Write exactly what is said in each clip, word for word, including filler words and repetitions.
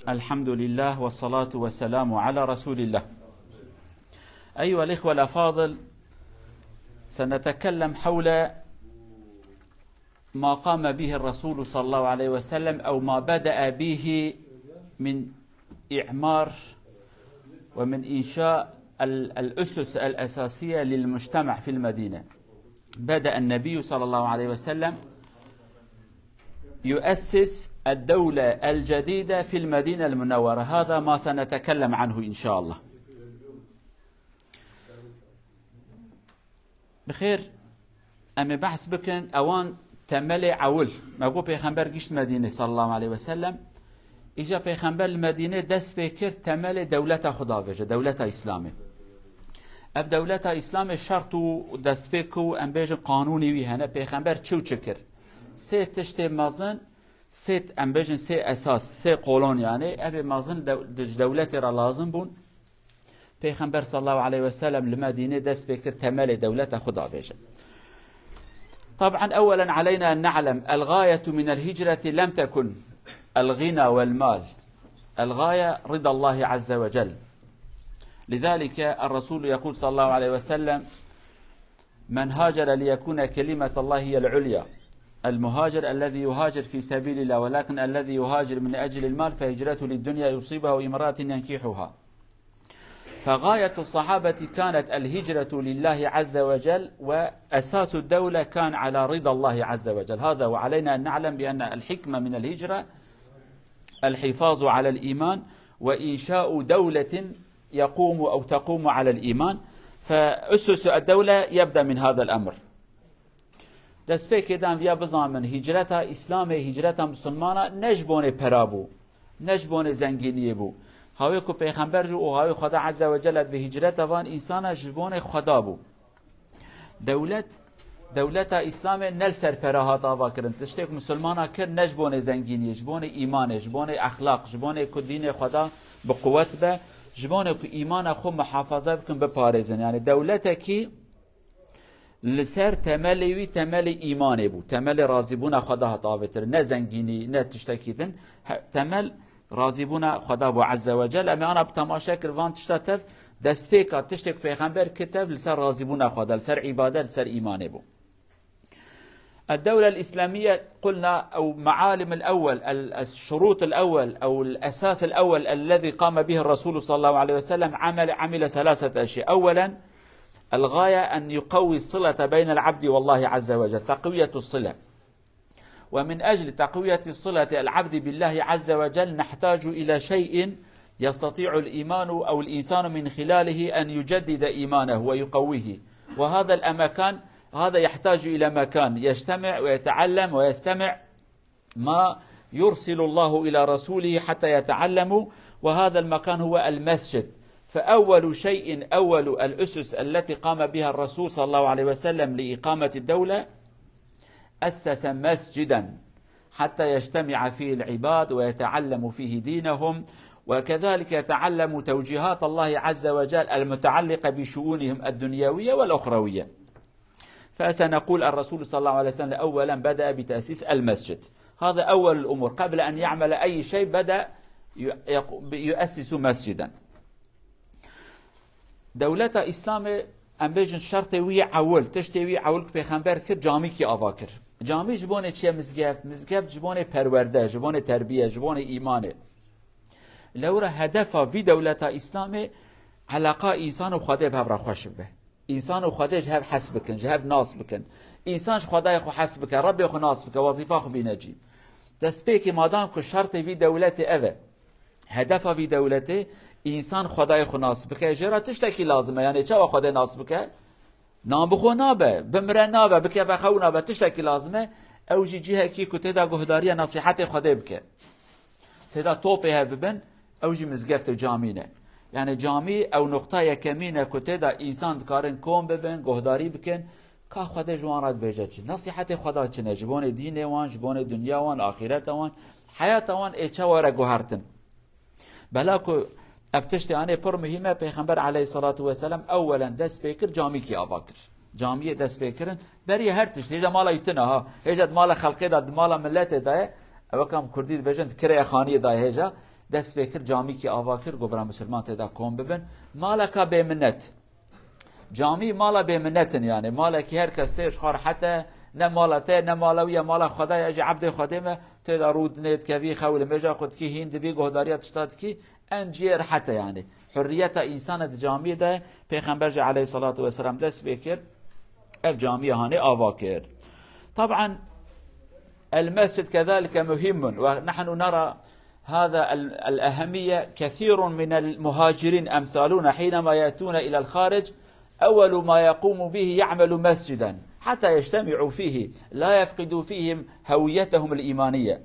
الحمد لله والصلاة والسلام على رسول الله. أيها الإخوة الأفاضل، سنتكلم حول ما قام به الرسول صلى الله عليه وسلم أو ما بدأ به من إعمار ومن إنشاء ال- الأسس الأساسية للمجتمع في المدينة. بدأ النبي صلى الله عليه وسلم يؤسس الدولة الجديدة في المدينة المنورة. هذا ما سنتكلم عنه إن شاء الله. Bi xêr, em ê behs bikin, ewan temelê ewil. Me got Pêxember gişt Medînê sallallahu aleyhi ve sellem. Îca Pêxember li Medînê dest pê kir temelê dewleta xwe davêje, dewleta Îslamê. Ev dewleta Îslamê şert û destpêk û em bêjin qanûnî wî hene, Pêxember çi û çi kir? Sê tiştê mezin, sê, em bêjin sê esas, sê kolon yani, ev ê mezin dew-, di ji dewletê re lazim bûn. Pêxember sallallahu aleyhi ve sellem li Medînê dest pê kir temelê dewleta xwe davêje. طبعا أولا علينا أن نعلم الغاية من الهجرة لم تكن الغنى والمال. الغاية رضا الله عز وجل. لذلك الرسول يقول صلى الله عليه وسلم: من هاجر ليكون كلمة الله هي العليا. المهاجر الذي يهاجر في سبيل الله، ولكن الذي يهاجر من أجل المال فهجرته للدنيا يصيبها أو امرأة ينكحها. فغاية الصحابة كانت الهجرة لله عز وجل، وأساس الدولة كان على رضا الله عز وجل. هذا، وعلينا أن نعلم بأن الحكمة من الهجرة الحفاظ على الإيمان وإنشاء دولة يقوم أو تقوم على الإيمان. فأسس الدولة يبدأ من هذا الأمر. Destpêkê de em viya bizanin, hicreta Îslamê, hicreta Misilmana ne ji bonê pera bû, ne ji bonê zengîniyê bû. Hawê ku Pêxember jî û hawê Xweda Azze ve Celle bi hicreta van însana ji bonê Xweda bû. Dewlet, dewleta Îslamê ne li ser pera hat avakirin. Tiştê ku Misilmana kir ne ji bonê zengîniyê, ji bonê îmanê, ji bonê exlaq, ji bonê ku dînê Xweda bi quwet be, ji bonê ku îmana xwe muhafaza bikin, biparêzin. Yani dewletekî li ser temelê wî, temelê îmanê bû. Temelê razîbûna Xweda hat avêtir. Ne zengînî, ne tiştekî din. He, temel razîbûna Xweda bû Azze ve Cel. Em ê ana bi temaşe kir van tişta tev, destpêka tiştê ku Pêxember kir tev li ser razîbûna Xweda, li ser îbadet, li ser îmanê bû. الدولة الإسلامية قلنا أو معالم الأول، ال-، الشروط الأول أو الأساس الأول الذي قام به الرسول صلى الله عليه وسلم عمل، عمل ثلاثة أشياء. أولا، الغاية أن يقوي الصلة بين العبد والله عز وجل، تقوية الصلة. ومن أجل تقوية صلة العبد بالله عز وجل نحتاج إلى شيء يستطيع الإيمان أو الإنسان من خلاله أن يجدد إيمانه ويقويه. وهذا المكان، هذا يحتاج إلى مكان يجتمع ويتعلم ويستمع ما يرسل الله إلى رسوله حتى يتعلموا، وهذا المكان هو المسجد. فأول شيء، أول الأسس التي قام بها الرسول صلى الله عليه وسلم لإقامة الدولة، أسس مسجدا حتى يجتمع فيه العباد ويتعلموا فيه دينهم، وكذلك يتعلموا توجيهات الله عز وجل المتعلقة بشؤونهم الدنيوية والأخروية. فسنقول الرسول صلى الله عليه وسلم أولا بدأ بتأسيس المسجد. هذا أول الأمور. قبل أن يعمل أي شيء بدأ ي-، يق-، يؤسس مسجدا. Dewleta Îslamê, em bêjin şertê wî ewil, tiştê wî ewil ku Pêxember kir, camîkî ava kir. Camî ji bonê çi ye? Mizgeft. Mizgeft ji bonê perwerde, ji bonê terbiye, ji bonê îmanê. Lewra hedefa vî dewleta Îslamê, eleqa însan û Xwedê bi hev re xweş bibe. Însan û Xwedê ji hev hes bikin, ji hev nas bikin. Însan ji Xwedayê xwe hes bike, Rebbê xwe nas bike, wezîfa xwe bîne cî. Destpêkê madam ku şertê vî dewletê ev e, hedefa vî dewletê, însan Xwedayê xwe nas bike, jê re tiştekî lazim e. Yanê çawa Xwedê nas bike? Nan bi xwe nabe, bimire nabe, bikeve xewna be, tiştekî lazim e. Ew jî cihekî ku tê de guhdariya nesîhetê Xwedê bike. Tê de topê hev bibin, ew jî mizgeft û camî ne. Yani camî ew nuqta yekemî ne ku tê de însan dikarin kom bibin, guhdarî bikin. Ka Xwedê ji wan re dibêje çi? Nesîhetê Xweda çi ne? Ji bonê dînê wan, ji bonê dinya wan, axîreta wan, heyata wan ê çawa were guhertin? Bela ku ev tiştê anê pir muhîm e, Pêxember aleyhissalatu vesselam ewwelen dest pê kir, camîkî ava kir. Camiyê dest pê kirin, berî her tişt, hêja mala wî tune ha, hêja di mala xelkê de, di mala miletê de ye, ew wekam kurdî dibêjin, di kireye xaniyê de ye hêja, Dest pê kir, camîkî ava kir, got, bira misilman tê de kom bibin. Maleka bêminnet. Camî mala bêminnet in, yani malekî her kes tê ji xwe rehet e, ne mala te, ne mala wî ye, mala Xwedê ye, ez jî ebdê Xwedê me, tê de rûdinê dikevî, xew li mêja xwe dikî, hîn dibî, guhdarîya tişta dikî, en cihê rehet e yani. Hurriyeta însana di camiyê de, Pêxember jî aleyhissalatu vesselam dest pê kir, ev camiyê hanê ava kir. Taban, المسجد كذلك مهم، ونحن نرى هذا ال-، الأهمية. كثير من المهاجرين أمثالنا حينما يأتون إلى الخارج، أول ما يقوم به يعمل مسجدا حتى يجتمعوا فيه، لا يفقدوا فيهم هويتهم الإيمانية.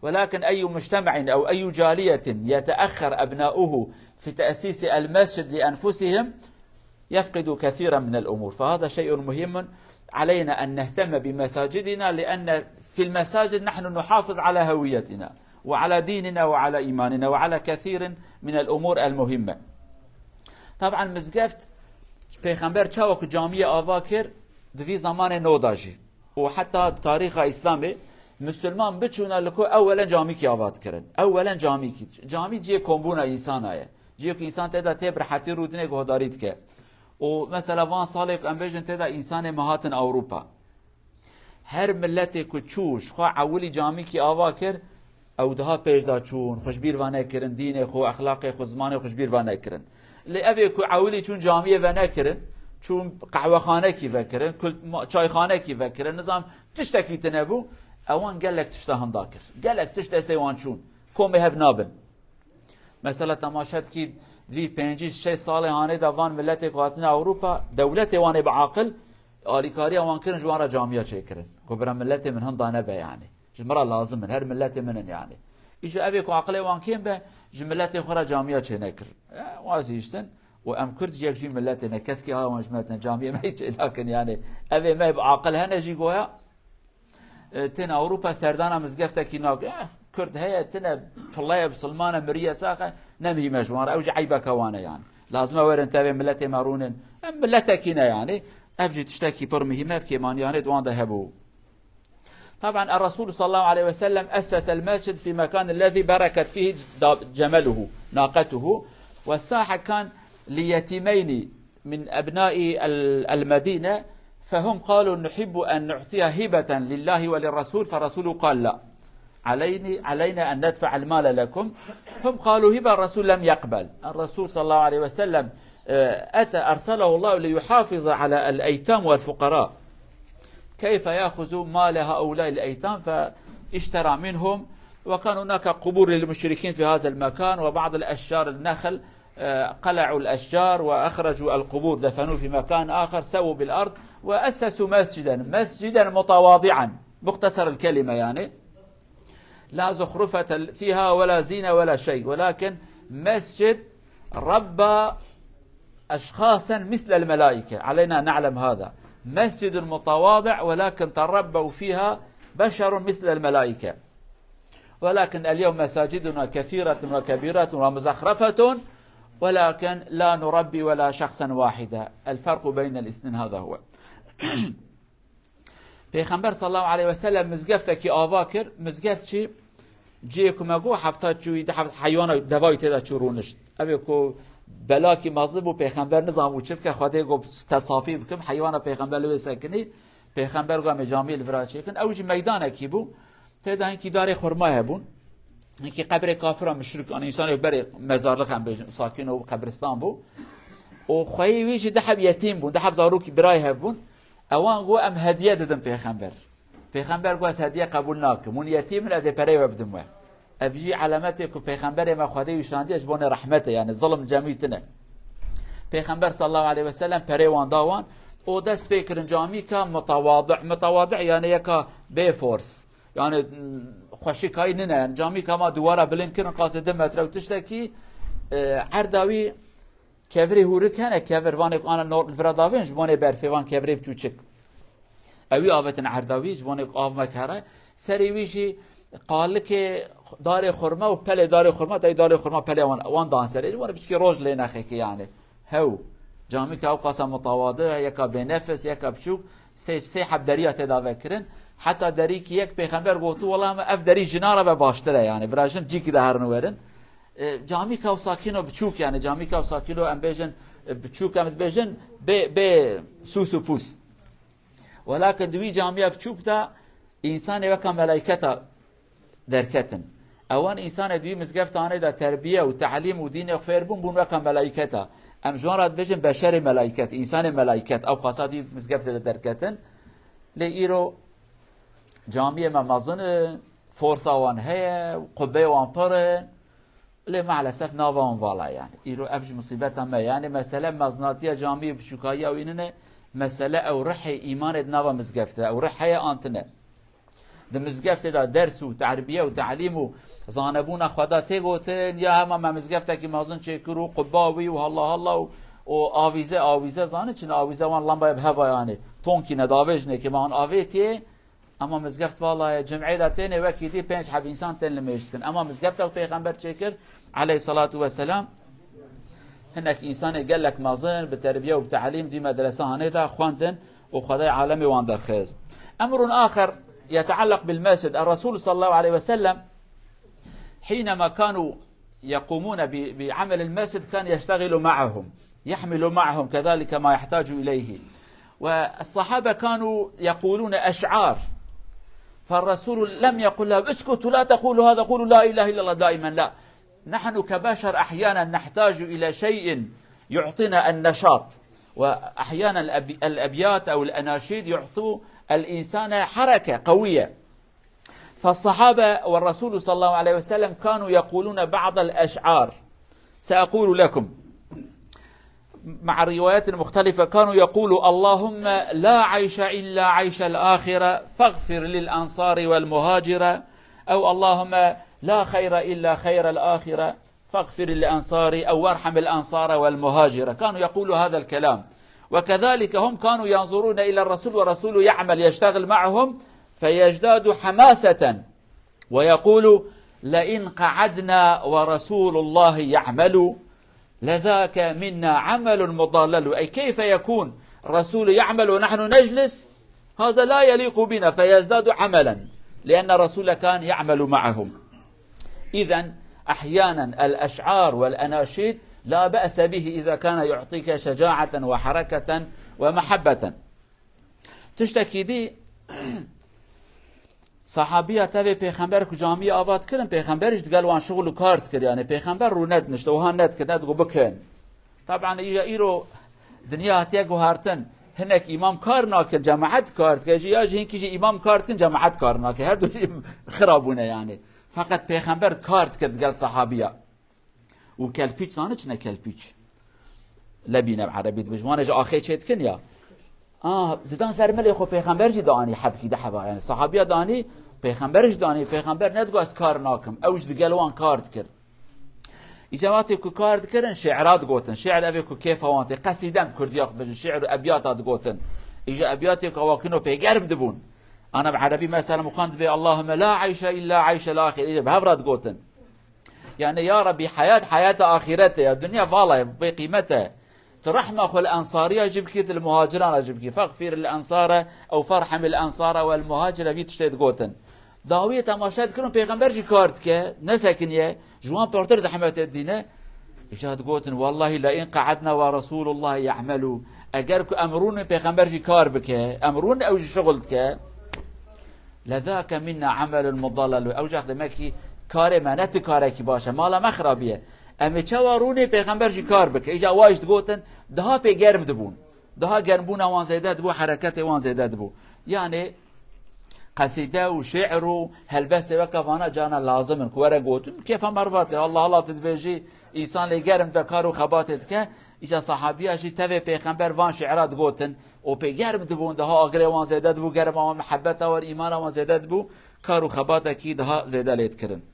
ولكن أي مجتمع أو أي جالية يتأخر أبناؤه في تأسيس المسجد لأنفسهم، يفقد كثيرا من الأمور. فهذا شيء مهم، علينا أن نهتم بمساجدنا، لأن في المساجد نحن نحافظ على هويتنا وعلى ديننا وعلى إيماننا وعلى كثير من الأمور المهمة. طبعا مزگەفت، Pêxember çawa ku camiyê ava kir, di vî zamanê noda jî û heta tarîxa Îslamê, Misilman biçûna li ku ewelen camîkî ava dikirin. Ewelen camîkî. Camî cihê kombûna însana ye. Cihê ku însan tê de tê bi rehetî rûdinê guhdarî dike. Û mesela van salê ku em bêjin tê de însanê me hatin Ewropa. Her miletê ku çû ji xwe ewilî camîkî ava kir, ew daha pêş de çûn, xwe ji bîr ve nekirin, dînê xwe, exlaqê xwe, zimanê xwe ji bîr ve nekirin. Lê evê ku ewilî çûn camiyê ve nekirin, çûn qehwexanekî vekirin, kul-, ma-, çayxanekî vekirin, nizam tiştekî tine bû, ewan gelek tişta hinda kir. Gelek tişt destê wan çûn. Komê hev nabin. Mesela temaşe dikî, vî pêncî şeş salê hanê de van miletê ku hatine Ewropa, dewletê wan ê bi aqil, alîkariya wan kirin, ji wan re camiya çêkirin. Ku bira miletê min hinda nebe yani. Ji min re lazim in, her miletê min in yani. Îja evê ku aqilê wan kêm be, ji miletê xwe re camiya çênekir. E, wazîştin. Û em Kurd jî yek jî miletê ne, keskî ha wan ji me ne, camiyê me çênakin yani. Evê me bi aqil hene jî goya, e, tên Ewropa serdana mizgeftekî nak. E, Kurd heye, tine, tilleye, bisilmane, miriye, saxe, ne mihîme ji wan re. Ew jî eybeke wan e yani. Lazim e werin tevê miletê me rûnin. Em miletekî ne yani. Ev jî tiştekî pir mihîm e, ev kêmaniyane di wan de hebû. طبعا الرسول صلى الله عليه وسلم أسس المسجد في مكان الذي بركت فيه جمله، ناقته، والساحة كان ليتيمين من أبناء ال-، المدينة، فهم قالوا: "نحب أن نعطيها هبة لله وللرسول"، فالرسول قال: "لا، عليني، علينا أن ندفع المال لكم". هم قالوا: "هبة"، الرسول لم يقبل. الرسول صلى الله عليه وسلم، آه، أتى، أرسله الله ليحافظ على الأيتام والفقراء. كيف يأخذ مال هؤلاء الأيتام؟ فاشترى منهم، وكان هناك قبور للمشركين في هذا المكان، وبعض الأشجار النخل، آه، قلعوا الأشجار وأخرجوا القبور، دفنوه في مكان آخر، سووا بالأرض، وأسسوا مسجدا، مسجدا متواضعا، مختصر الكلمة يعني، لا زخرفة فيها ولا زينة ولا شيء، ولكن مسجد ربى أشخاصا مثل الملائكة، علينا أن نعلم هذا. مسجد متواضع، ولكن تربوا فيها بشر مثل الملائكة. ولكن اليوم مساجدنا كثيرة وكبيرة ومزخرفة، ولكن لا نربي ولا شخصا واحدا. الفرق بين الاثنين هذا هو. Pêxember sallallahu aleyhi ve sellem mizgeftekî ava kir. Mizgeft çi? Cihê ku me got hefta çûyî, di heft-, heywana devayî tê de çû rûnişt. Ev ê ku belakî mezin bû, pêxember nizanibû çi bike, Xwedê got, te safî bikim, heywana pêxember li wê sekinî. Pêxember got, em ê camiyê li vira çêkin. Ew jî meydanekî bû. Tê de hinkî darê xurma hebûn. Hinkî qebrê kafira muşrik, an însanê berê mezarlix em bêjin, sakîn û qebristan bû. Û xweyê wî jî du heb yetîm bûn, du heb zarokî birayê hev bûn. Ewan got, em hediye didin pêxember. Pêxember got, ez hediye qebûl nakim. Hûn yetîm in, ez ê pereyê we bidim we. Ev jî elemetê ku pêxemberê me Xwedê wî şandiye ji bo ne rehmet e, yani zilm cemî tine. Pêxember sallallahu aleyhi ve sellem perê wan da wan. O dest pê kirin camîka mitewadi. Mitewadi yani yeka bê fors. Yani, mm, xweşikayî nine. Yani camîka ma dûwara bilind kirin, qasê du metre û tiştekî, e, erda wî kevirê hûrik hene, kevir vanê ku ana nor-, vira davên ji bonê berfê van kevirê biçûçik. Ewî avêtin erda wî, ji bonê ku av mekere. Serê wî jî qalikê darê xurma û pelê darê xurma, tey darê xurma pelê wan, wan dan serê. Ji bonê piçkî roj lê nexêkê yani. Hew. Camîka ew qasa mitewadi, yeka bênefis, yeka biçûk, sê, sê heb deriya tê de vekirin. Heta derî ki yek pêxember gotu, wela me ev derî jina re ve baştir e, yani vira jin cîkî de herin werin. E, camîka wisa kîno biçûk, yani camîka wisa kîno em bêjin, e, biçûk em dibêjin, bê, bê sûs û pûs. Welakin di wî camiya biçûk de însanê weka melayketa derketin. Ewan însanê di wî mizgeftanê de terbiye û telîm û dînê fêr bûn, bûn weka melayketa. Em ji wan re dibêjin beşerê melayket, însanê melayket, ew xasa di wî mizgeftê de derketin. Lê îro camiyê me mezin in, forsa wan heye, qubbeyê wan pir in. Lê maalesef nava wan vala yani. Îro ev ji musîbeta me. Yani mesele mezinatiya camiyê, biçûkayiya wî nine, mesele ew rihê îmanê di nava mizgefte. Ew rih heye an tine. Di mizgeftê de ders û terbiye û telîm û zanebûna Xweda tê gotin, ya hema me mizgeftekî mezin çêkir û qubba wî û halla halla û, û avîze, avîze zanin çi ne, avîze wan lambaya bi heva yani. Tonkî ne davêjinê ki me wan avêtiye, ema mizgeft vala ye, cimê de têne wekî dî pênc heb însan tên limêj dikin. Ema mizgeftek pêxember çêkir, aleyhissalatu vesselam, hinek însanê gelek mezin bi terbiye û bi telîm dî medrese hanê de xwendin û Xwedayê alemê wan derxist. أمر آخر يتعلق بالمسجد. الرسول صلى الله عليه وسلم حينما كانوا يقومون ب-، بعمل المسجد كان يشتغل معهم، يحمل معهم كذلك ما يحتاج إليه. والصحابة كانوا يقولون أشعار، فالرسول لم يقل لهم: "اسكتوا، لا تقولوا هذا، قولوا لا إله إلا الله دائما." لا، نحن كبشر أحيانا نحتاج إلى شيء يعطينا النشاط، وأحيانا الأب-، الأبيات أو الأناشيد يعطوا الإنسان حركة قوية. فالصحابة والرسول صلى الله عليه وسلم كانوا يقولون بعض الأشعار، سأقول لكم، مع الروايات المختلفة، كانوا يقولوا: "اللهم لا عيش إلا عيش الآخرة، فاغفر للأنصار والمهاجرة"، أو: "اللهم لا خير إلا خير الآخرة، فاغفر للأنصار"، أو: "وارحم الأنصار والمهاجرة". كانوا يقولوا هذا الكلام. وكذلك هم كانوا ينظرون إلى الرسول والرسول يعمل، يشتغل معهم، فيزداد حماسة. ويقول: "لئن قعدنا ورسول الله يعمل لذاك منا عمل مضلل". أي كيف يكون رسول يعمل ونحن نجلس؟ هذا لا يليق بنا، فيزداد عملا، لأن الرسول كان يعمل معهم. إذن أحيانا الأشعار والأناشيد لا بأس به إذا كان يعطيك شجاعة وحركة ومحبة. Tiştekî dî, sahabiya tevê pêxember ku camiyê ava dikirin, pêxember jî digel wan şixul û kar dikir. Yani pêxember rû nedinişte, wiha nedikir, nedigo bikin. Taban îja îro dinya hatiye guhartin, hinek îmam kar nakin, cemaet kar dike. Jî ya jî hinkî jî îmam kar dikin, cemaet kar nake. Her du xira bûne yani. Feqet pêxember kar dikir digel sahabiya. Û kelpîç zane çi ne kelpîç? Lebîne bi erebî dibe. Ji wan e ji axê çê dikin ya. Ah, didan ser milê xwe, pêxember jî danî hebkî de heba. Yani sahabiya danî, pêxember jî danî, pêxember nedigot ez kar nakim. Ew ji digel wan kar dikir. Îca wextê ku kar dikirin, şi'ra digotin. Şi'r evê ku kêfa wan tê. Qesîde em kurdiya xwe bêjin. Şi'r û ebyata digotin. Îca ebyatê ku awakino pê germ dibûn. Ana bi erebî mesela mixwan dibê: "Allahümme la ayşe illa ayşel ahir." Îca bi hev re digotin. Yani ya Rabbi, hayat, hayata ahirete ya. Dünya vala ye, bê qîmet e. Tu rehma xwe li ensariya jî bikî, tu li muhacirana jî bikî. Fexfir li ensare ew ferhem li ensare wel muhacire, vî tiştê digotin. Dawiyê temaşe dikirin, pêxember jî kar dike, nesekiniye. Ji wan pirtir zehmetê dîne. Îca digotin, "Wallahi le in qe'edna ve Resulullah ya'melu." Eger ku em rûnin, pêxember jî kar bike, em rûnin ew jî şixul dike. "Lezake minna amelun mudallelu." Ew cax demek ki karê me ne tu karekî baş e. Mala me xirabiye. Em ê çawa rûnê pêxember jî kar bike. Îca wa jî digotin, daha pê germ dibûn. Daha germbûna wan zêde dibû, hereketê wan zêde dibû. Yani qesîde û şi'r û helbestê weke vana cana lazim in. Ku were gotin, kêfa mervatê. Allah Allah tu dibêjî, însan lê germ dibe, kar û xebatê dike. Îca sahabiya jî tevê pêxember van şi'ra digotin. Û pê germ dibûn, daha agirê wan zêde dibû, germa wan, mihebeta wan, îmana wan zêde dibû, kar û xebatekî daha zêde lê dikirin.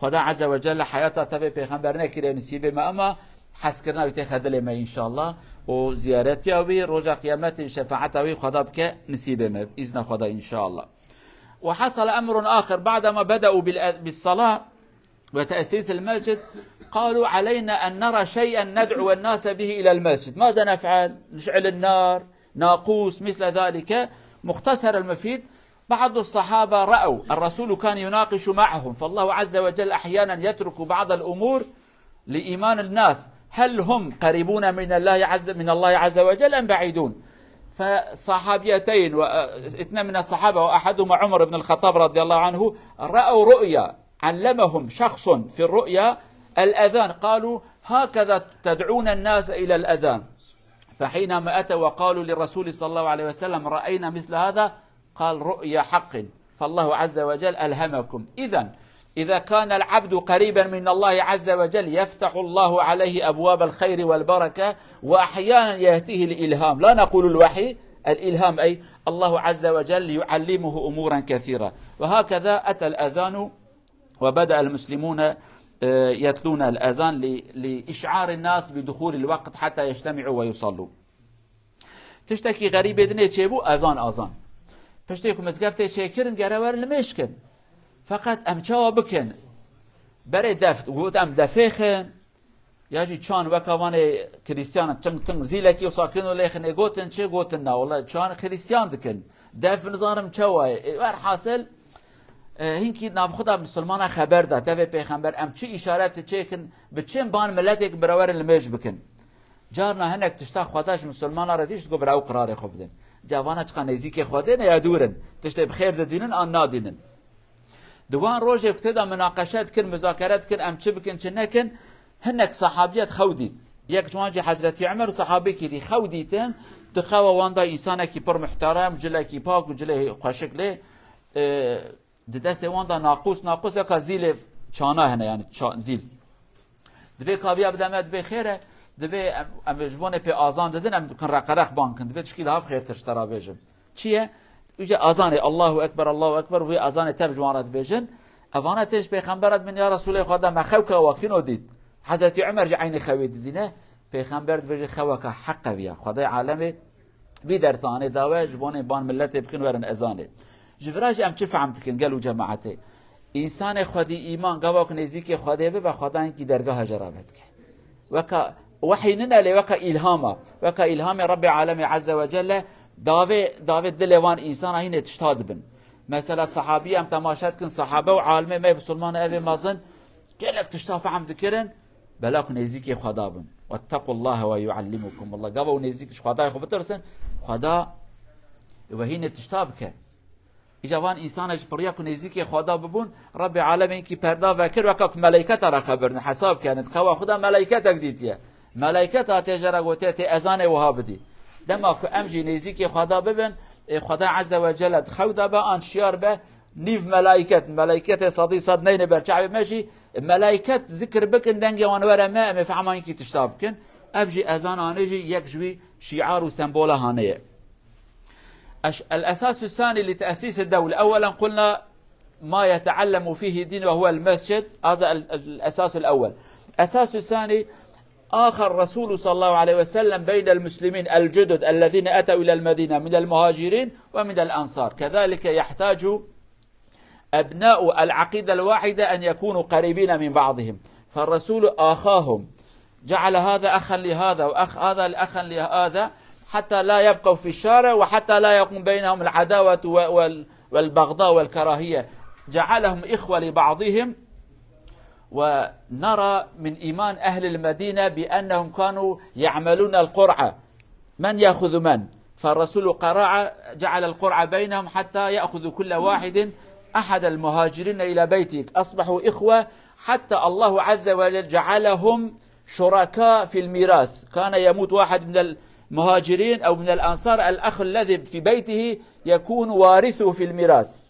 Xweda Azze ve Celle heyata tevê pêxember nekiriye nisîbê me, ema hezkirina wî têxe dilê me înşallah. Û ziyaretiya wî, roja qiyametê şefaeta wî Xweda bike nisîbê me, bi îzna Xweda înşallah. وحصل أمر آخر بعدما بدأوا بال-، بالصلاة وتأسيس المسجد، قالوا: "علينا أن نرى شيئا ندعو الناس به إلى المسجد. ماذا نفعل؟ نشعل النار، ناقوس، مثل ذلك." مختصر المفيد، بعض الصحابة رأوا الرسول كان يناقش معهم، فالله عز وجل أحيانا يترك بعض الأمور لإيمان الناس، هل هم قريبون من الله عز، من الله عز وجل أم بعيدون؟ فصحابيتين و-، اثنين من الصحابة وأحدهما عمر بن الخطاب رضي الله عنه رأوا رؤيا، علمهم شخص في الرؤيا الأذان، قالوا: "هكذا تدعون الناس إلى الأذان." فحينما أتوا وقالوا للرسول صلى الله عليه وسلم: "رأينا مثل هذا"، قال: "رؤيا حق، فالله عز وجل ألهمكم." إذن، إذا كان العبد قريبا من الله عز وجل، يفتح الله عليه أبواب الخير والبركة، وأحيانا يأتيه الإلهام، لا نقول الوحي، الإلهام، أي الله عز وجل يعلمه أمورا كثيرة. وهكذا أتى الأذان وبدأ المسلمون، آه، يتلون الأذان ل-، لإشعار الناس بدخول الوقت حتى يجتمعوا ويصلوا. Tiştekî xerîbê dinê çêbû, ezan, azan. Piştê ku mizgeftê çêkirin, gere werin limêj kin. Feqet em çawa bikin? Berê def, got em defê xin, ya jî çan weka vanê Krîstiyan, ting ting zîlekî wisa kin û lê xin, ê gotin çi? Gotin na, wela çan Krîstiyan dikin. Def nizanim çawa ye. Ê, werhasil, e, hinkî navxwe de misilmana xeber da, tevê pêxember, em çi îşaretê çêkin, bi çi ban miletêk bira werin limêj bikin. Carna hinek tişta Xweda ji misilmana re dîşt, got bira ew qirarê xwe bidin. Ca vana çiqa nêzîkê Xwedê ne ya dûr in. Tiştê bi xêr didînin an nadînin. Di wan rojê ku tê de minaqeşe dikin, muzakere dikin, em çi bikin, çi nekin, hinek sahabiyet xew dît. Yek ji wan jî Hezretî Umer û sahabekî dî xew dîtin, di xewa wan de însanekî pir muhterem, cilekî pak û cilê xweşik lê, e, di destê wan de naqûs, naqûs weka zîlê çana hene, yani ça-, zîl. Dibê kaviya bide me, dibê xêr e, dibê em, em ji bonê pê azan didin, em dikin reqereq ban kin, dibê tişkî daha bi xêrtir ji te re bêjim. Çi ye? Îje azanê Allahu Ekber, Allahu Ekber, vê azanê tev ji wan re dibêjin. Evana tê ji Pêxember re dibin, ya Resûlê Xweda, me xewka wekîno dît. Hezretî Umer jî eynî xewê didîne. Pêxember dibêje, xeweka heq e viya. Xwedê alemê vî dersanê dawe, ji bonê ban miletê bikin werin ezanê. Ji vira jî em çi fehm dikin, gel û cemaetê? Însanê xwedî îman, gava ku nêzîkê Xwedê bibe, Xweda hinkî dergeha jê re vedike. Weka wehî nine lê weka îlhama. Weka îlhamê Rebbê Alemê Azze ve Celle davê, davê dilê van însana hînê tişta dibin. Mesela sahabî em temaşe dikin, sahabe û alimê me musulmana evê mezin gelek tişta fehm dikirin, bela ku nêzîkê Xweda bin. "Wettekullahe ve yuallimukumullah." Gava û nêzîk ji Xwedayê xwe bitirsin, Xweda we hînê tişta bike. Îca van însana ji piriya ku nêzîkê Xweda bibûn, Rebbê Alemê hinkî perda vekir, weka ku meleyketa re xebir din, hesab kerin, xewa xwe de meleyketek dîtiye. Meleyket hatiye jê re gotiye, tê ezanê wiha bidî. Dema ku em jî nêzîkê Xweda bibin, ê Xweda Azze ve Celle di xew de be, an şiyar be, nîv meleyket, meleyketê sedî sed neyne ber çavê me jî, meleyket zikir bikin, dengê wan were me, em ê fehma hinkî tişta bikin. Ev jî ezan anê jî yek ji wî şiar û sembola hanê ye. الش-، الأساس الثاني لتأسيس الدولة. أولا قلنا ما يتعلم فيه الدين وهو المسجد، هذا ال-، الأساس الأول. الأساس الثاني، آخى الرسول صلى الله عليه وسلم بين المسلمين الجدد الذين أتوا إلى المدينة من المهاجرين ومن الأنصار. كذلك يحتاج أبناء العقيدة الواحدة أن يكونوا قريبين من بعضهم، فالرسول آخاهم، جعل هذا أخا لهذا وأخ هذا أخا لهذا، حتى لا يبقوا في الشارع وحتى لا يكون بينهم العداوة و-، وال-، والبغضاء والكراهية، جعلهم إخوة لبعضهم. ونرى من إيمان أهل المدينة بأنهم كانوا يعملون القرعة، من يأخذ من؟ فالرسول قرع، جعل القرعة بينهم حتى يأخذ كل واحد أحد المهاجرين إلى بيته. أصبحوا إخوة حتى الله عز وجل جعلهم شركاء في الميراث. كان يموت واحد من المهاجرين أو من الأنصار، الأخ الذي في بيته يكون وارثه في الميراث.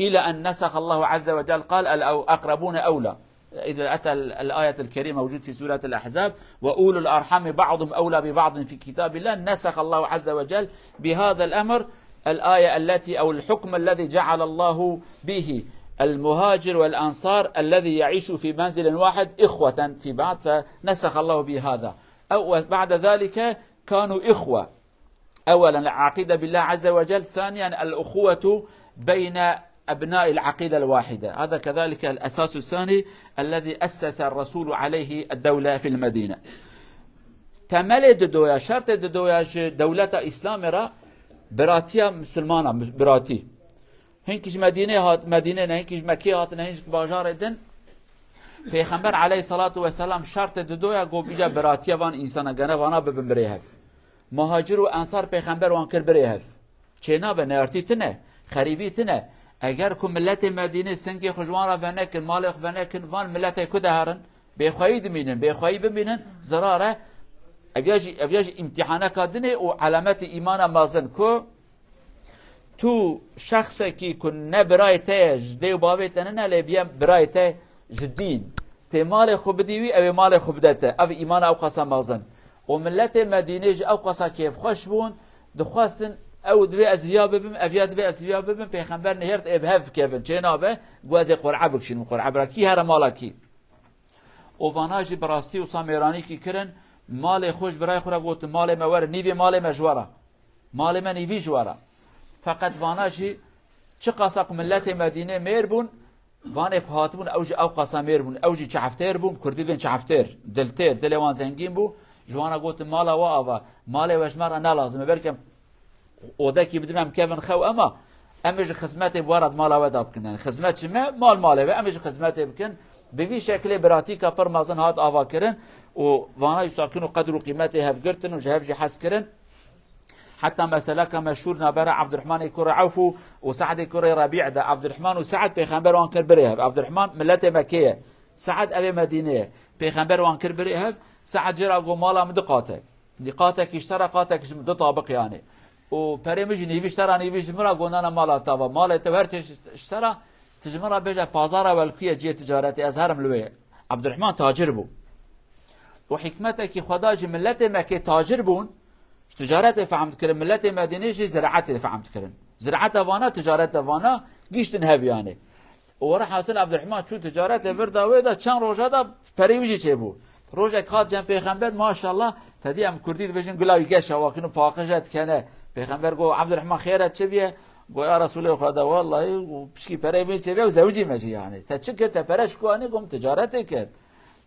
إلى أن نسخ الله عز وجل، قال: "الأو-، أقربون أولى". إذا أتى ال-، الآية الكريمة موجود في سورة الأحزاب: "وأولو الأرحام بعضهم أولى ببعض في كتاب الله". نسخ الله عز وجل بهذا الأمر الآية التي، أو الحكم الذي جعل الله به المهاجر والأنصار الذي يعيش في منزل واحد إخوة في بعض، فنسخ الله به هذا. أو، وبعد ذلك كانوا إخوة. أولا العقيدة بالله عز وجل، ثانيا الأخوة بين أبناء العقيدة الواحدة، هذا كذلك الأساس الثاني الذي أسس الرسول عليه الدولة في المدينة. Temelê didoya, şertê didoya ji dewleta Îslamê re biratiya Misilmana, mi-, biratî. Hinkî ji Medînê hat, Medînê ne, hinkî ji Mekkê hatine, hinkî ji bajarê din. Pêxember aleyhissalatu vesselam şertê didoya got, îca biratiya van însana gene vana bibin birê hev. Muhacir û ensar pêxember wan kir birê hev. Çênabe, neyartî tine, xerîbî tine. Eger ku miletê Medînê singê xwe ji wan re venekin, malê xwe venekin, van miletê ku de herin, bêxweyî dimînin, bêxweyî bimînin, zirar e. Ev ya jî, ev ya jî îmtîhaneka din e û alametê îmana mezin ku tu şexsekî ku ne birayê te ye, ji dê û bavê te nine, lê biye birayê te ji dîn. Tê malê xwe bidî wî, ew ê malê xwe bide te. Ev îmana ew qasa mezin. Û miletê Medînê jî ew qasa kêfxweş bûn, dixwestin, ew divê ez viya bibim, ev ya divê ez viya bibim, pêxember nihêrt ê bi hev bikevin. Çê nabe, got ez ê qur'e bikişînim, qur'e bira kî here mala kî. Û vana jî bi rastî wisa mêranîkî kirin, malê xwe ji birayê xwe re gotin, malê me were, nîvê malê me ji we re. Malê me nîvî ji we re. Feqet vana jî çiqasa ku miletê Medînê mêr bûn, vanê ku hatibûn, ew jî ew qasa mêr bûn, ew jî çeftêr bûn, kurdî bên çeftêr, diltêr, dilê wan zengîn bû, ji wan re gotin, mala we ava, malê we ji me re ne lazim e, belke odekî bidin em kevin xew, ema em ê ji xizmetê bi we re di mala we de bikin. Yani xizmet ji me, mal malê we, em ê ji xizmetê bikin. Bi vî şekilê biratîka pir mezin hat ava kirin û vana wisa kin û qedr û qîmetê hev girtin û ji hev jî hez kirin. Heta meseleka meşhûr nabera Abdurrahmanê kurê Ewf û, û Se'dê kurê Rebî de. Abdurrahman û Se'd pêxember wan kir birê hev. Abdurrahman miletê Mekkê ye. Se'd evê Medînê ye. Pêxember wan kir birê hev. Se'd jê re got, mala min du qat e. Nî qatekî ji te re, qatekî ji min, du tabiq yani. Û perê min jî nîvî ji te re, nîvî ji min re, got nana mala te va. Malê te her tişt ji te re, tu ji min re bêje pazara welkû ye, cihê ticaretê, ez herim li wê. Abdurrahman tacir bû. Û hikmetekî Xweda jî miletê Mekkê tacir bûn, ji ticaretê fehm dikirin, miletê Medînê jî ziraetê fehm dikirin. Ziraeta vana, ticareta vana giştin hev yani. Û were hasil Abdurrahman çû ticaretê vir da wê de çend roja da perê wî jî çêbû. Rojek hat cem pêxember, maşallah, te dî em kurdî dibêjin gula wî geş e, wakin û paqij e dikene. Pêxember got, Abdurrahman xêr e, çi biye? Got, ya Resulê Xweda, wallahî, û pişkî perê wî çêbiye û zewicî me jî yani. Te çi kir, te pere ji ku anî? Got, ticaretê kir.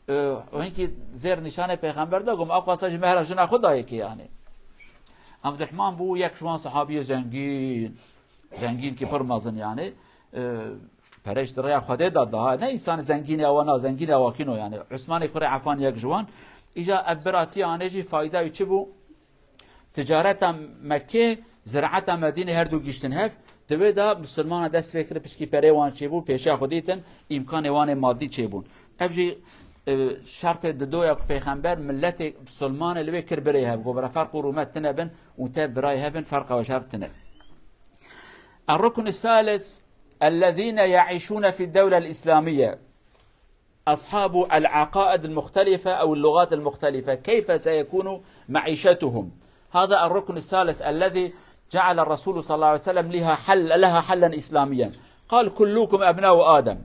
E, û hinkî zêr nîşanê pêxember de, got, ew qasa jî mehra jina xwe dayê kê yani. Abdurrahman bû yek ji wan sahabiyê zengîn. Zengîn ki pir mezin yani. E, perê ji rêya Xwedê de daha. Ne însanê zengînê ewa na, zengînê ewa kîno yani. Usmanê kurê Efan yek ji wan. Îca ev biratiya anê jî fayda wî çi bû? Ticareta Mekkê, ziraeta Medînê her du giştin hev. Di wê de misilmana dest pê kir, pişkî perê wan çêbû, pêşiya xwe dîtin, îmkanê wan ê madî çêbûn. Ev jî, e, şertê didoya ku pêxember miletê misilmanê li wê kir birê hev. Got, bira ferq û rûmet tine bin û te birayê hev in, ferqa we ji hev tine. الركن الثالث، الذين يعيشون في الدولة الإسلامية أصحاب العقائد المختلفة أو اللغات المختلفة، كيف سيكون معيشتهم؟ هذا الركن الثالث الذي جعل الرسول صلى الله عليه وسلم لها حل، لها حلا إسلاميا. قال: كلكم أبناء آدم.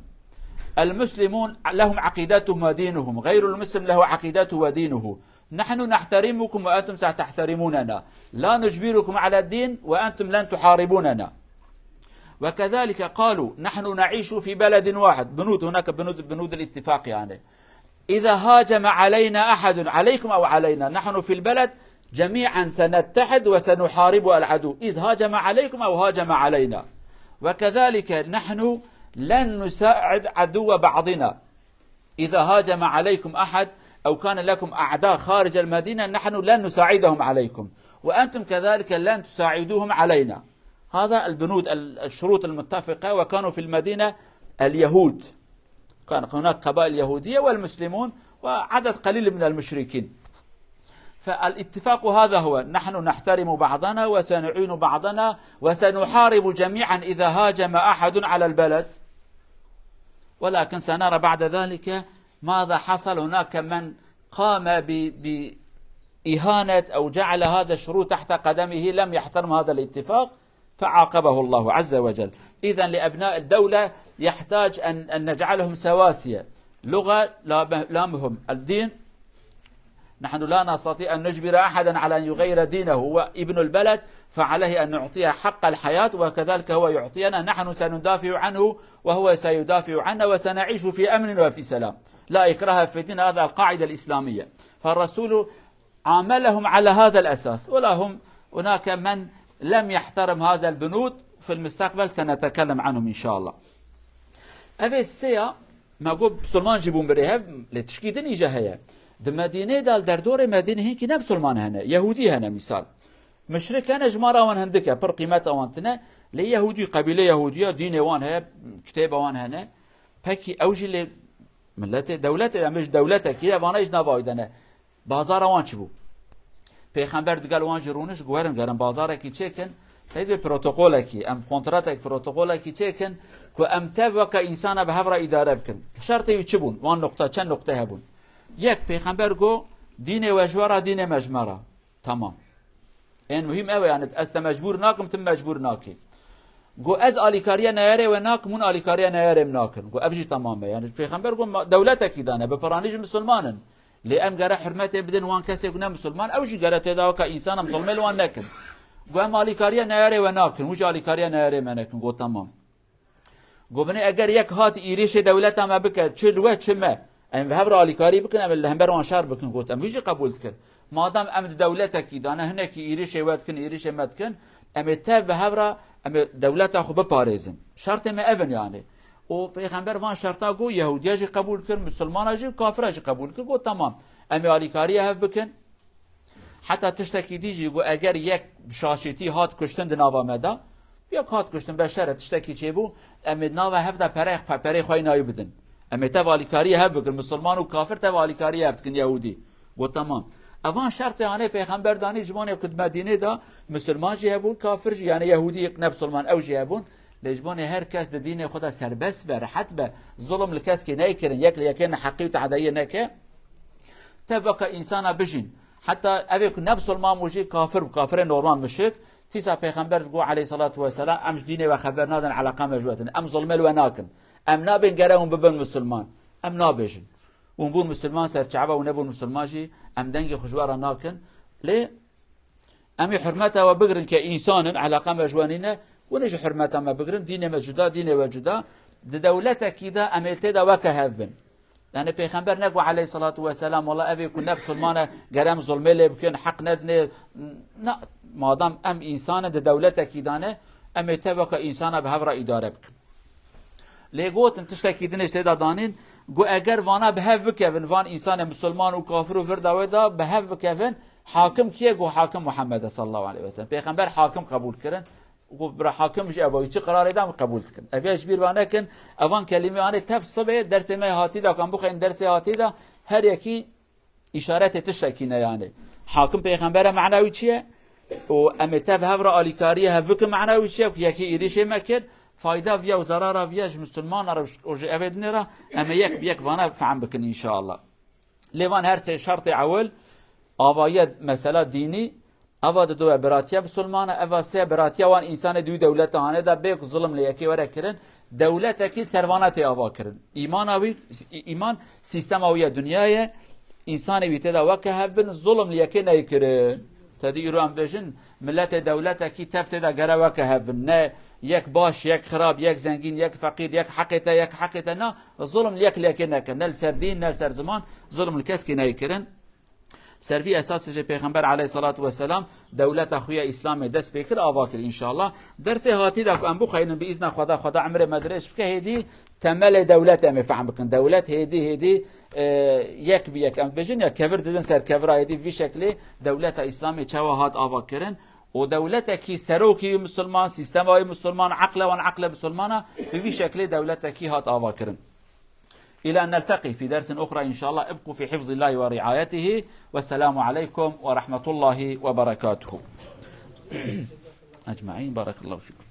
المسلمون لهم عقيدتهم ودينهم، غير المسلم له عقيدته ودينه. نحن نحترمكم وأنتم ستحترموننا، لا نجبركم على الدين وأنتم لن تحاربوننا. وكذلك قالوا: نحن نعيش في بلد واحد، بنود، هناك بنود، بنود الاتفاق يعني. إذا هاجم علينا أحد، عليكم أو علينا، نحن في البلد جميعا سنتحد وسنحارب العدو، إذ هاجم عليكم أو هاجم علينا. وكذلك نحن لن نساعد عدو بعضنا. إذا هاجم عليكم أحد أو كان لكم أعداء خارج المدينة، نحن لن نساعدهم عليكم، وأنتم كذلك لن تساعدوهم علينا. هذا البنود، ال-، الشروط المتفقة، وكانوا في المدينة اليهود، كان هناك قبائل يهودية والمسلمون وعدد قليل من المشركين. فالاتفاق هذا هو، نحن نحترم بعضنا وسنعين بعضنا وسنحارب جميعا إذا هاجم أحد على البلد. ولكن سنرى بعد ذلك ماذا حصل. هناك من قام ب-، بإهانة أو جعل هذا الشروط تحت قدمه، لم يحترم هذا الاتفاق، فعاقبه الله عز وجل. إذن لأبناء الدولة يحتاج أن، أن نجعلهم سواسية. لغة لا ب-، لا مهم. الدين، نحن لا نستطيع أن نجبر أحدا على أن يغير دينه. هو ابن البلد، فعليه أن نعطيه حق الحياة، وكذلك هو يعطينا، نحن سندافع عنه وهو سيدافع عنا، وسنعيش في أمن وفي سلام. لا إكراه في الدين، هذا القاعدة الإسلامية. فالرسول عاملهم على هذا الأساس، ولا هم، هناك من لم يحترم هذا البنود، في المستقبل سنتكلم عنهم إن شاء الله. Ev ê sê ya, me got Musulman jî bûn birê hev, lê tişkî din îje heye. Di Medînê de, li derdorê Medînê hinkî ne Musulman hene, Yehûdî hene misal. Muşrik hene, jimara wan hindik e, pir qîmeta wan tine. Lê Yehûdî, qebîle Yehûdiya, dînê wan heye, kitêba wan hene. Pekî ew jî lê miletê, dewletê, em ji dewletekî ye, vana jî nava wî de ne. Bazara wan çi bû? Pêxember digel wan jî rûniş, got, werin, gerin bazarekî çêkin, peyvê protokolekî, em kontratek, protokolekî çêkin, ku em tev weke însana bi hev re îdare bikin. Şertê wî çi bûn? Wan noqta, çend noqte hebûn. Yek, Pêxember got, dînê we ji we re, dînê me ji me re. Tamam. En muhîm ew e, yani ez te mecbûr nakim, tu mecbûr nakî. Got, ez alîkariya neyarê we nakim, hûn alîkariya neyarê min nakin. Got, ev jî temam e. Yani Pêxember got, ma-, dewletekî dane, bi piranî jî misilman in. Lê em gere hurmetê bidin wan kesê ku ne misilman, ew jî gere tê de weke însan, em zilmê li wan nekin. Got, em alîkariya neyarê we nakin, hûn jî alîkariya neyarê me nekin. Got, temam. Got, binê eger yek hat îrîşê dewleta me bike, çi li we çi me, em bi hev re alîkarî bikin, em li hember wan şer bikin. Got, em wî jî qebûl dikin. Madem em di dewletekî de ne, hinekî îrîşê we dikin, îrîşê me dikin, em ê tev bi hev re, em ê dewleta xwe biparêzin. Şertê me ev in yani. Û Pêxember van şerta got, Yehûdiya jî qebûl kir, Misilmana jî, kafira jî qebûl kir. Got, temam, em ê alîkariya hev bikin. Heta tiştekî dî jî got, eger yek şaşîtî hat kuştin di nava me de, yek hat kuştin, beşer e, tiştekî çêbû, em ê nava hev de pere, pe-, perê xwe yî nayî bidin. Em ê tev alîkariyê hev bikin, misilman û kafir tev alîkariyê hev dikin, Yehûdî. Got, temam. Evan şertê hanê Pêxember danî ji bonê ku di Medînê de misilman jî hebûn, kafir jî, yani Yehûdî ne misilman ew jî hebûn. Lê ji bonê her kes di dînê xwe de serbest be, rehet be, zulm li keskê neykirin, yek li yekê neheqî û tadeyê neke. Tev weke însana bijîn. Heta evê ku ne misilman bû jî kafir bû, kafirê normal muşrik. Tîsa Pêxember ji got aleyhissalatu vesselam, em ji dînê we xeber nadin, eleqa me ji we tune. Em zulmê li we nakin. Em nabên gere hûn bibin misilman. Em nabêjin. Hûn bûn misilman ser çava, hûn nebûn misilman jî, em dengê xwe ji we re nakin. Lê em ê hurmeta we bigirin ke însan in, eleqa me ji we nîne, hûn ê jî hurmeta me bigirin, dînê me cuda, dînê we cuda. Di dewletekî de em ê tê de weke hev bin. Yani Pêxember negot aleyhissalatu vesselam, wela evê ku ne misilman e, gere em zulmê lê bikin, heq nedinê. Na, madam em însan in, di dewletekî de ne, em ê tev weke însana bi hev re îdare bikin. Lê gotin tiştekî din ê ji tê de danîn, got eger vana bi hev bikevin, van însanê misilman û kafir û vir dawê de bi hev bikevin, hakim kî ye? Got hakim Muhammed e sallallahu aleyhi ve sellem. Pêxember hakim qebûl kirin. Got bira hakim jî ev e, çi qirarê de em qebûl dikin. Ev ya ji bîr ve nekin, evan kelîme anê tev sibê dersê me hatî de, kan bixwên dersê hatî de, her yekî îşaretê tiştekî ne yani. Hakim Pêxembere mana wî çi ye? Û em ê tev hev re alîkariyê hev bikin mana wî çi ye? Ku yekî êrîşê me kir, fayda viya û zerara viya ji misilmana re û ji evê dinê re, em ê yek bi yek vana fehm bikin înşallah. Lê van her sê şertê ewil, avayiye mesela dînî, eva dido ye biratiya misilmana, eva sê biratiya wan însanê di wî dewleta hanê de bê ku zulm li yekê were kirin, dewletekî ser vana tê ava kirin. Îmana wî, î-, îman sîstema wî ye, dinya ye, însanê wî tê de weke hev bin, zulm li yekê neyê kirin. Tedî îro em bêjin, miletê dewletekî tev tê de gere weke hev bin. Ne yek baş, yek xirab, yek zengîn, yek feqîr, yek heqê te, yek heqê te, na, zulm li yek li yekê neke. Ne li ser dîn, ne li ser ziman, zulm li keskî neyê kirin. Ser vî esasê jî Pêxember aleyhissalatu vesselam dewleta xwe ya Îslamê dest pê kir, ava kir înşallah. Dersê hatî de ku em bixweynin bi îzna Xweda, Xweda emrê me dirêj bike, hêdî temelê dewlet em ê fehm bikin. Dewlet hêdî, hêdî, e, yek bi yek em bêjin ya kevir didin ser kevira, hêdî vî şeklê dewleta Îslamê çawa hat ava kirin. Û dewletekî serokî wî misilman, sîstema wî misilman, eqle wan eqle misilmana, bi vî şeklê dewletekî hat ava kirin. إلى أن نلتقي في درس أخرى إن شاء الله، ابقوا في حفظ الله ورعايته، والسلام عليكم ورحمة الله وبركاته. أجمعين، بارك الله فيكم.